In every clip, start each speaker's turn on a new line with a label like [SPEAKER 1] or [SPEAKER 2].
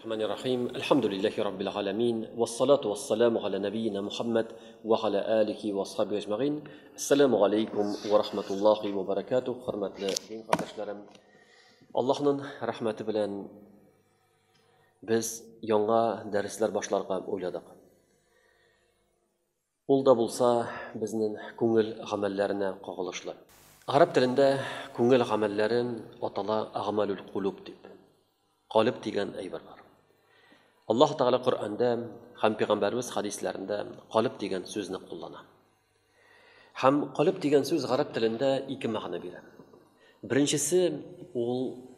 [SPEAKER 1] Рахмани-р-рахим. Әлхәмдүлилләһи раббил галәмин. Вассалату вассаламу галя нәбиена Мухаммад ва галя алихи ва асхабихи әҗмәгыйн. Ассаламу алейкум ва рахматуллахи ва баракатух. Хөрмәтле дин кардәшләрем, Аллаһның рәхмәте белән без яңа дәресләр башларга уйладык. Ул да булса безнең күңел гамәлләренә кагылышлы. Гарәп телендә күңел гамәлләре атала әгъмалүл кулуб дип. Калеб дигән әйбер бар. Аллаһ Тәгалә Коръәндә һәм пәйгамбәребез хәдисләрендә калеб дигән сүзне куллана. Һәм калеб дигән сүз гарәп телендә ике мәгънә бирә. Беренчесе ул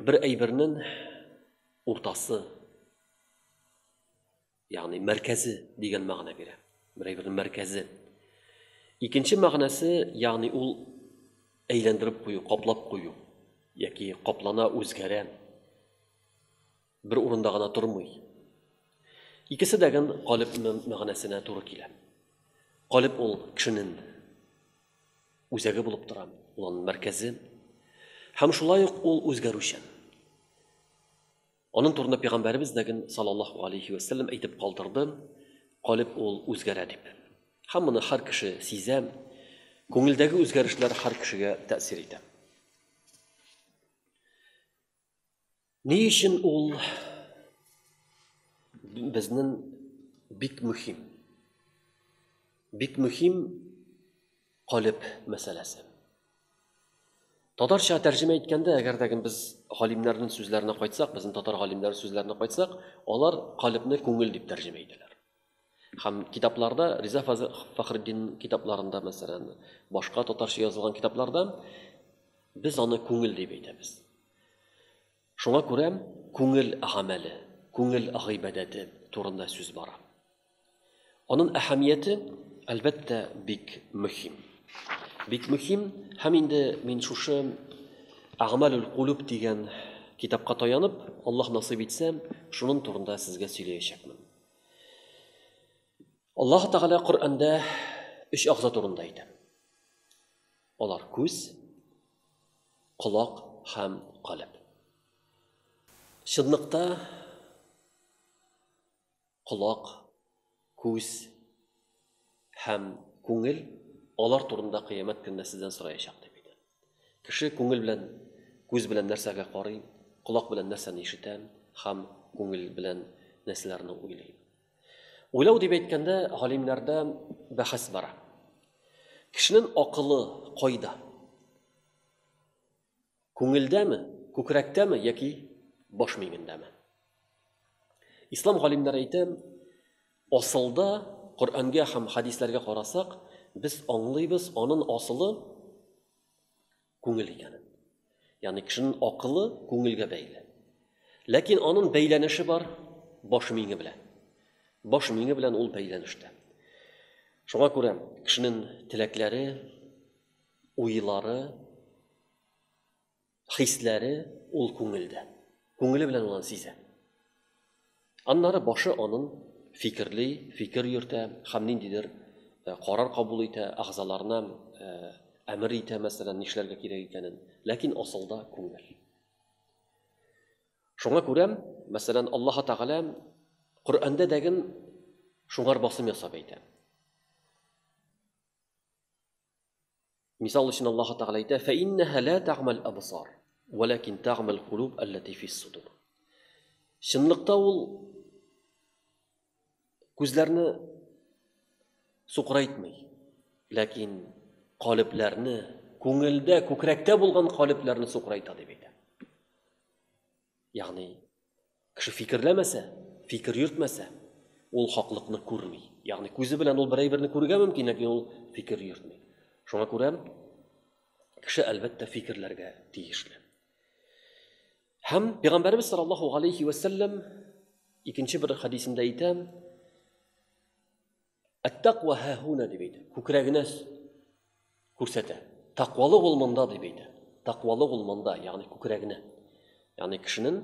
[SPEAKER 1] Бер әйбернең уртасы, ягъни мәркәзе дигән мәгънә бирә. Бер әйбернең мәркәзе. Икенче мәгънәсе, ягъни ул әйләндереп кую, каплап кую яки каплана, үзгәрә. Бер урында гына тормый. Икесе дә ген калеб мәгънәсенә туры килә. Калеб ул кешенең үзәге булып тора, ул аның мәркәзе. Һәм шулай ук ул үзгәрүчән. Аның турында пәйгамбәребез дә ген саллаллаһу алейхи ва сәлләм әйтеп калдырды, калеб ул үзгәрә дип. Һәм моны һәр кеше сизә, күңелдәге үзгәрешләр һәр кешегә тәэсир итә. Ни өчен ул безнең бик мөһим? Бик мөһим калеб мәсьәләсе. Татарча тәрҗемә иткәндә, әгәр дә без галимнәрнең сүзләренә кайтсак, безнең татар галимнәре сүзләренә кайтсак, алар калебне күңел дип тәрҗемә итәләр. Һәм китапларда, Риза Фәхретдин китапларында, мәсәлән, башка татарча язылган китапларда без аны күңел дип әйтәбез. Шуңа күрә күңел гамәле, күңел гыйбадәте турында сүз бара. Аның әһәмияте, әлбәттә, бик мөһим. Бик мөһим, һәм инде мин шушы Әгъмалул кулуб дигән китапка таянып, Аллаһ насыйп итсә, шуның турында сезгә сөйләячәкмен. Аллаһ Тәгалә Коръәндә өч әгъза турында әйтә. Алар күз, колак һәм калеб. Чынлыкта колак, күз һәм күңел алар турында кыямәт көнендә сездән сораячак дип әйтә. Кеше күңел белән, күз белән нәрсәгә карый, колак белән нәрсәне ишетә һәм күңел белән нәрсәләрне уйлый. Уйлау дип әйткәндә, галимнәрдә бәхәс бара. Кешенең акылы кайда? Күңелдәме, күкрәктәме яки баш миңендәме? Ислам галимнәре әйтә, асылда Коръәнгә һәм хәдисләргә карасак, без аңлыйбыз, аның асылы күңел икәнен. Ягъни кешенең акылы күңелгә бәйле. Ләкин аның бәйләнеше бар баш миңе белән. Баш миңе белән ул бәйләнештә. Шуңа күрә кешенең теләкләре, уйлары, хисләре ул күңелдә. Күңеле белән ул аны сизә. Аннары башы анын фикерли, фикер йөртә һәм ниндидер э, карар кабул итә, әгъзаларына э, әмер итә, мәсәлән, нишләргә кирәк икәнен. Ләкин асылда күңел. Шуңа күрә, мәсәлән, Аллаһ Тәгалә Коръәндә дәген шуңар басым ясап әйтә. Мисал өчен Аллаһ Тәгалә әйтә: "Фә иннәһә ла тәгъмәл абсар, вәләкин тәгъмәл кулуб аллати фис судур." Чынлыкта ул күзләрне сукырайтмый, ләкин калебләрне, күңелдә, күкрәктә булган калебләрне сукырайта дип әйтә. Ягъни кеше фикерләмәсә, фикер йөртмәсә, ул хаклыкны күрми. Ягъни күзе белән ул бер әйберне күрергә мөмкин, ләкин ул фикер йөртми. Шуңа күрә кеше әлбәттә фикерләргә тиешле. Һәм Пәйгамбәребез саллаллаһу алейхи ва сәлләм икенче бер хәдисендә әйтә, Әт-тәкъва һәһуна дип әйтә. Күкрәгенә күрсәтә. Тәкъвалык ул монда дип әйтә. Тәкъвалык ул монда, ягъни күкрәгенә. Ягъни кешенең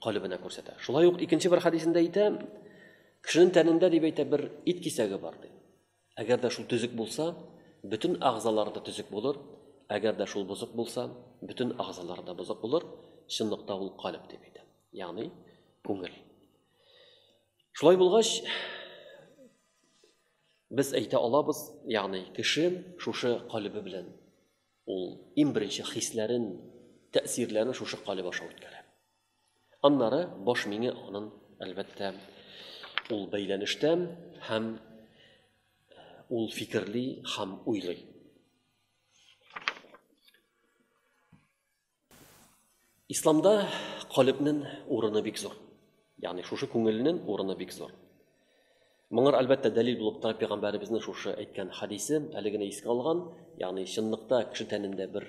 [SPEAKER 1] калебенә күрсәтә. Шулай ук икенче бер хәдисендә әйтә, кешенең тәнендә дип әйтә бер ит кисәге бар ди. Әгәр дә шул төзек булса, бөтен әгъзалары да төзек булыр. Әгәр дә шул бозык булса, бөтен әгъзалары да бозык булыр. Чынлыкта ул калеб дип әйтә. Ягъни күңел. Шулай булгач, без әйтә алабыз, ягъни кеше шушы калебе белән ул иң беренче хисләрен, тәэсирләрен шушы калеб аша үткәрә. Аннары баш миңе анын, әлбәттә, ул бәйләнештә һәм ул фикерли һәм уйлый. Исламда калебнең урыны бик зур. Ягъни шушы күңелнең урыны бик зур. Моңар әлбәттә дәлил булып тора пәйгамбәребезнең шушы әйткән хадисе, әле генә искә алган, ягъни чынлыкта кеше тәнендә бер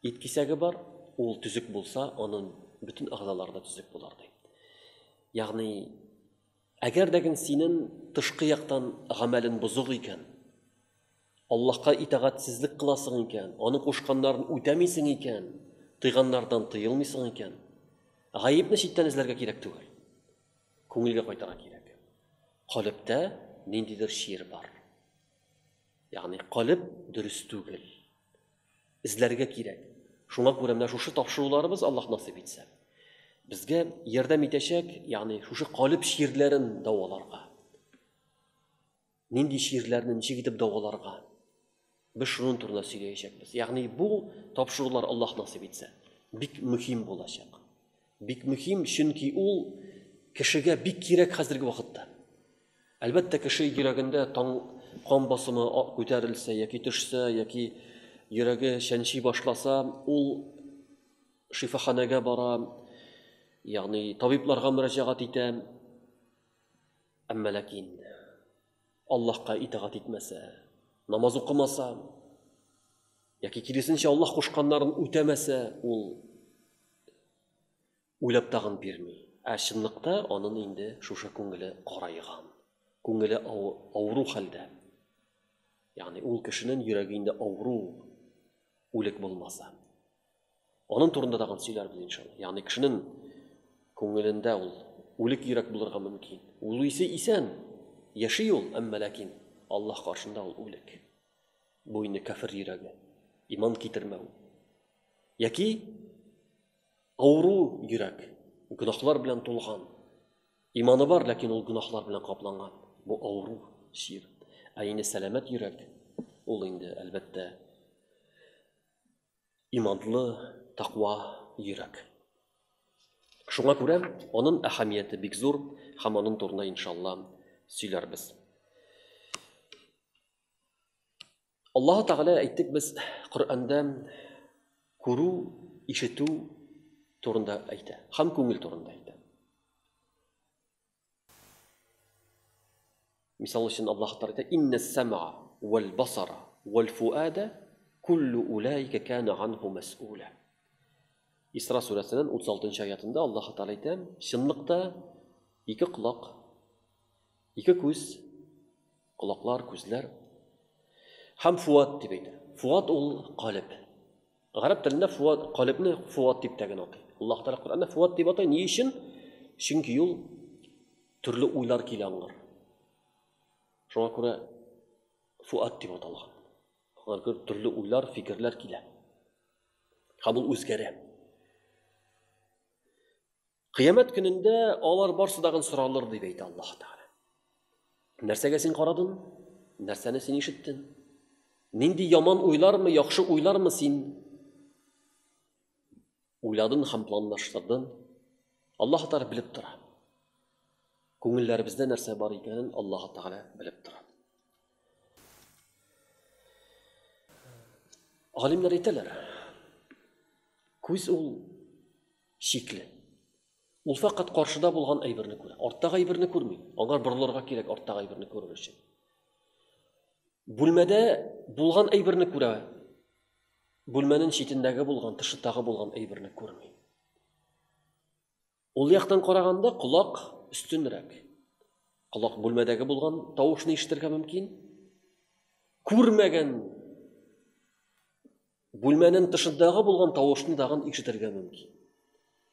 [SPEAKER 1] ит кисәге бар, ул төзек булса, аның бөтен әгъзалары да төзек булыр ди. Ягъни әгәр дә синең тышкы яктан гамәлен бозык икән, Аллаһка итагатьсезлек кыласың икән, аның кушканнарын үтәмисең икән, тыйганнардан тыелмыйсың икән, гаепне читтән эзләргә кирәк түгел. Күңелгә кайтырга кирәк. Калебтә ниндидер чир бар. Ягъни калеб дөрес түгел. Эзләргә кирәк. Шуңа күрә менә шушы тапшыруларыбыз Аллаһ насыйп итсә, безгә ярдәм итәчәк, ягъни шушы калеб чирләрен дәваларга. Нинди чирләрне ничек итеп дәваларга? Без шуның турында сөйләячәкбез. Ягъни бу тапшырулар Аллаһ насыйп итсә, бик мөһим булачак. Бик мөһим, чөнки ул кешегә бик кирәк хәзерге вакытта. Әлбәттә, кеше йөрәгендә таң кан басымы күтәрелсә яки төшсә, яки йөрәге чәнчи башласа, ул шифаханәгә бара, ягъни табибларга мөрәҗәгать итә. Әмма ләкин Аллаһка итагать итмәсә, намаз укымаса, яки киресенчә Аллаһ кушканнарын үтәмәсә, ул уйлап тагын бирми. Ә чынлыкта анын инде шушы күңеле карайган, күңеле авыру хәлдә. Ягъни ул кешенең йөрәге инде авыру, үлек булмаса. Аның турында тагын сөйләрбез иншалла. Ягъни кешенең күңелендә ул үлек йөрәк булырга мөмкин. Ул исе исән, яши ул, әмма ләкин Аллаһ каршында ул үлек. Бу инде кәфер йөрәге, иман китермәү. Яки авыру йөрәк, гөнаһлар белән тулган. Иманы бар, ләкин ул гөнаһлар белән капланган. Бу авыру чир. Ә инде сәламәт йөрәк, ул инде әлбәттә иманлы, таква йөрәк. Шуңа күрә аның әһәмияте бик зур һәм аның турында иншалла сөйләрбез. Аллаһ Тәгалә әйттек без Коръәндә күрү, ишетү турында әйтә һәм күңел турында әйтә. Мисал өчен Аллаһ Тәгалә әйтә: "Иннәс сам'a вәл басара вәл фуада куллу улаика кана анху мәс'ула." Исра сүрәсенең 36 аятында Аллаһ Тәгалә әйтә: "Чынлыкта ике колак, ике күз, колаклар, күзләр һәм фуат дип әйтә. Фуат ул калеб. Гарәп телендә фуат, калебне фуат дип тә генә атый. Аллаһ Тәгалә Коръәндә фуат дип атый. Ни өчен? Чөнки ул төрле уйлар килә аңар. Шуңа күрә фуат дип аталган. Аңар күрә төрле уйлар, фикерләр килә. Һәм ул үзгәрә. Кыямәт көнендә алар барсы дагын соралыр дип әйтә Аллаһ Тәгалә. Нәрсәгә син карадың? Нәрсәне син ишеттең? Нинди яман уйлармы, яхшы уйлармы син уйладың һәм планлаштырдың? Аллаһ Тәгалә белеп тора. Күңелләребездә нәрсә бар икәнен Аллаһ Тәгалә белеп тора. Галимнәр әйтәләр, күз ул шикле. Ул фәкать каршыда булган әйберне күрә. Арттагы әйберне күрми. Аңа борылырга кирәк арттагы әйберне күрер өчен. Бүлмәдә булган әйберне күрә. Бүлмәнең читендәге булган, тышындагы булган әйберне күрми. Ул яктан караганда колак өстенрәк. Колак бүлмәдәге булган тавышны ишетергә мөмкин. Күрмәгән Бүлмәнең тышындагы булган тавышны тагын ишетергә мөмкин.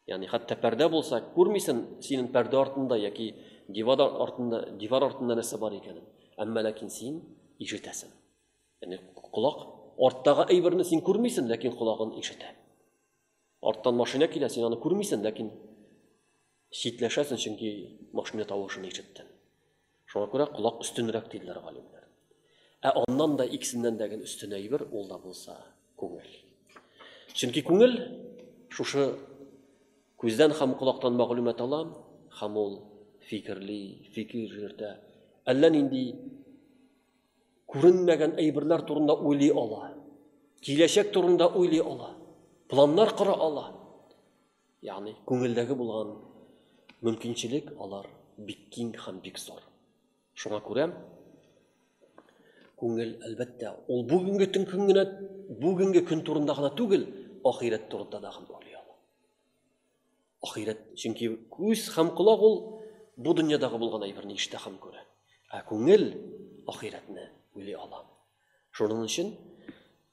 [SPEAKER 1] Ягъни хәтта пәрдә булса, күрмисең синең пәрдә артында яки дивар артында, дивар артында нәрсә бар икәнен. Әмма ләкин син ишетәсең. Ягъни колак арттагы әйберне син күрмисең, ләкин колагын ишетә. Арттан машина килә, син аны күрмисең, ләкин читләшәсең, чөнки машина тавышын ишеттең. Шуңа күрә колак өстенрәк диделәр галимнәр. Ә аннан да икесеннән дә гел өстен әйбер, ул да булса күңел. Чөнки күңел шушы күздән һәм колактан мәгълүмат ала, һәм ул фикерли, фикер йөртә. Әллә нинди күренмәгән әйберләр турында уйлый ала. Киләчәк турында уйлый ала. Планнар кора ала. Ягъни күңелдәге булган мөмкинчелек алар бик киң һәм бик зур. Шуңа күрә күңел, әлбәттә, ул бүгенге төн көн генә, бүгенге көн турында гына түгел, ахирәт турында да һәм уйлый ала. Ахирәт, чөнки күз һәм колак ул бу дөньядагы булган әйберне ишетә һәм күрә. Ә күңел ахирәтне уйлый ала. Шуның өчен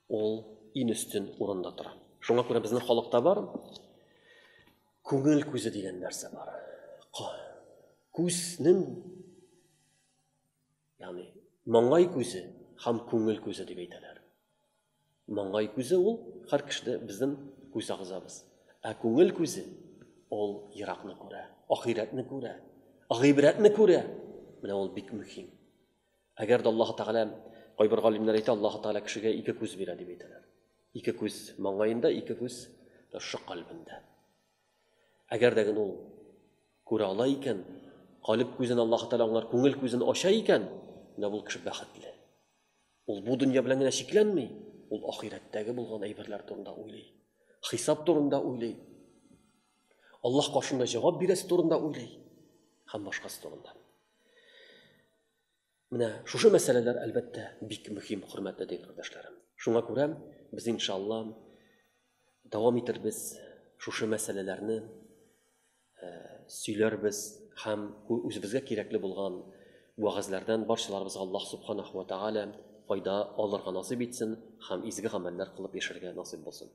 [SPEAKER 1] ул иң өстен урында тора. Шуңа күрә безнең халыкта бар күңел күзе дигән нәрсә бар. Күзнең, ягъни маңгай күзе һәм күңел күзе дип әйтәләр. Маңгай күзе ул һәр кешедә безнең күз агызабыз. Ә күңел күзе ул еракны күрә, ахирәтне күрә, гыйбрәтне күрә. Менә ул бик мөһим. Әгәр дә Аллаһ Тәгалә, кайбер галимнәр әйтә, Аллаһ Тәгалә кешегә ике күз бирә дип әйтәләр. Ике күз маңгаенда, ике күз шушы кальбендә. Әгәр дә ул күрә ала икән, калеб күзен Аллаһ Тәгалә аңар күңел күзен ача икән, менә бу кеше бәхетле. Ул бу дөнья белән генә чикләнми, ул ахирәттәге булган әйберләр турында уйлый, хисап турында уйлый. Аллаһ каршында җавап бирәсе турында уйлый һәм башкасы турында. Менә шушы мәсьәләләр, әлбәттә, бик мөһим, хөрмәтле дин кардәшләрем. Шуңа күрә без иншалла дәвам итербез шушы мәсьәләләрне э, сөйләрбез һәм үзебезгә кирәкле булган вәгазьләрдән барчаларыбызга Аллаһ субханаху ва тааля файда алырга насыйп итсен һәм изге гамәлләр кылып яшәргә насыйп булсын.